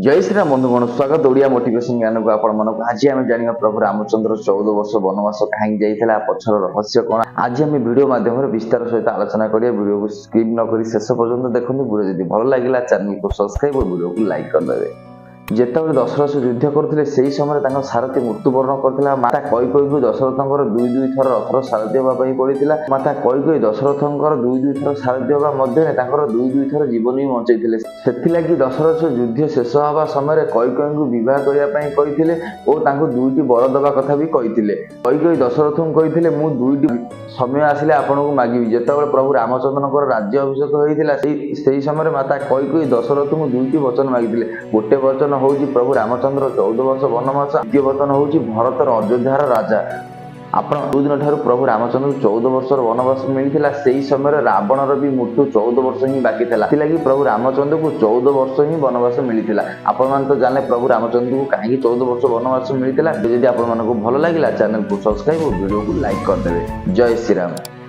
ଜୟ ଶ୍ରୀରାମ ବନ୍ଧୁଗଣ, ସ୍ୱାଗତ ଓଡ଼ିଆ ମୋଟିଭେସନ ଜ୍ଞାନକୁ ଆପଣମାନଙ୍କୁ। ଆଜି ଆମେ ଜାଣିବା, ପ୍ରଭୁ ରାମଚନ୍ଦ୍ର 14 ବର୍ଷ ବନବାସ କାହିଁକି ଯାଇଥିଲା, ପଛର ରହସ୍ୟ କ'ଣ। ଆଜି ଆମେ ଭିଡ଼ିଓ ମାଧ୍ୟମରେ ବିସ୍ତାର ସହିତ ଆଲୋଚନା କରିବା। ଭିଡ଼ିଓକୁ ସ୍କିପ୍ ନ କରି ଶେଷ ପର୍ଯ୍ୟନ୍ତ ଦେଖନ୍ତୁ। ଭିଡ଼ିଓ ଯଦି ଭଲ ଲାଗିଲା, ଚ୍ୟାନେଲକୁ ସବସ୍କ୍ରାଇବ ଓ ଭିଡ଼ିଓକୁ ଲାଇକ୍ କରିଦେବେ। ଯେତେବେଳେ ଦଶରଥ ଯୁଦ୍ଧ କରୁଥିଲେ, ସେହି ସମୟରେ ତାଙ୍କ ସାରଥୀ ମୃତ୍ୟୁବରଣ କରିଥିଲା। ମାତା କୈକେୟୀଙ୍କୁ ଦଶରଥଙ୍କର ଦୁଇ ଦୁଇ ଥର ରଥର ସାରଥୀ ହେବା ପାଇଁ ପଡ଼ିଥିଲା। ମାତା କୈକେୟୀ ଦଶରଥଙ୍କର ଦୁଇ ଦୁଇ ଥର ସାରଥୀ ହେବା ମଧ୍ୟରେ ତାଙ୍କର ଦୁଇ ଦୁଇ ଥର ଜୀବନ ବି ବଞ୍ଚେଇଥିଲେ। ସେଥିଲାଗି ଦଶରଥ ଯୁଦ୍ଧ ଶେଷ ହେବା ସମୟରେ କୈକେୟୀଙ୍କୁ ବିବାହ କରିବା ପାଇଁ କହିଥିଲେ ଓ ତାଙ୍କୁ ଦୁଇଟି ବର ଦେବା କଥା ବି କହିଥିଲେ। କୈକେୟୀ ଦଶରଥଙ୍କୁ କହିଥିଲେ, "ମୁଁ ଦୁଇଟି ସମୟ ଆସିଲେ ଆପଣଙ୍କୁ ମାଗିବି।" ଯେତେବେଳେ ପ୍ରଭୁ ରାମଚନ୍ଦ୍ରଙ୍କର ରାଜ୍ୟ ଅଭିଷେକ ହୋଇଥିଲା, ସେଇ ସେଇ ସମୟରେ ମାତା କୈକେୟୀ ଦଶରଥଙ୍କୁ ଦୁଇଟି ବଚନ ମାଗିଥିଲେ। ଗୋଟେ ବଚନ ହେଉଛି ପ୍ରଭୁ ରାମଚନ୍ଦ୍ର 14 ବର୍ଷ ବନବାସ, ଦ୍ୱିତୀୟ ବଚନ ହେଉଛି ଭରତର ଅଯୋଧ୍ୟାର ରାଜା। ଆପଣ ଯେଉଁ ଦିନ ଠାରୁ ପ୍ରଭୁ ରାମଚନ୍ଦ୍ରଙ୍କୁ 14 ବର୍ଷର ବନବାସ ମିଳିଥିଲା, ସେଇ ସମୟରେ ରାବଣର ବି ମୃତ୍ୟୁ 14 ବର୍ଷ ହିଁ ବାକି ଥିଲା। ସେଥିଲାଗି ପ୍ରଭୁ ରାମଚନ୍ଦ୍ରକୁ 14 ବର୍ଷ ହିଁ ବନବାସ ମିଳିଥିଲା। ଆପଣମାନେ ତ ଜାଣିଲେ ପ୍ରଭୁ ରାମଚନ୍ଦ୍ରଙ୍କୁ କାହିଁକି 14 ବର୍ଷ ବନବାସ ମିଳିଥିଲା। ଯଦି ଆପଣମାନଙ୍କୁ ଭଲ ଲାଗିଲା, ଚ୍ୟାନେଲକୁ ସବସ୍କ୍ରାଇବ ଓ ଭିଡ଼ିଓକୁ ଲାଇକ୍ କରିଦେବେ। ଜୟ ଶ୍ରୀରାମ।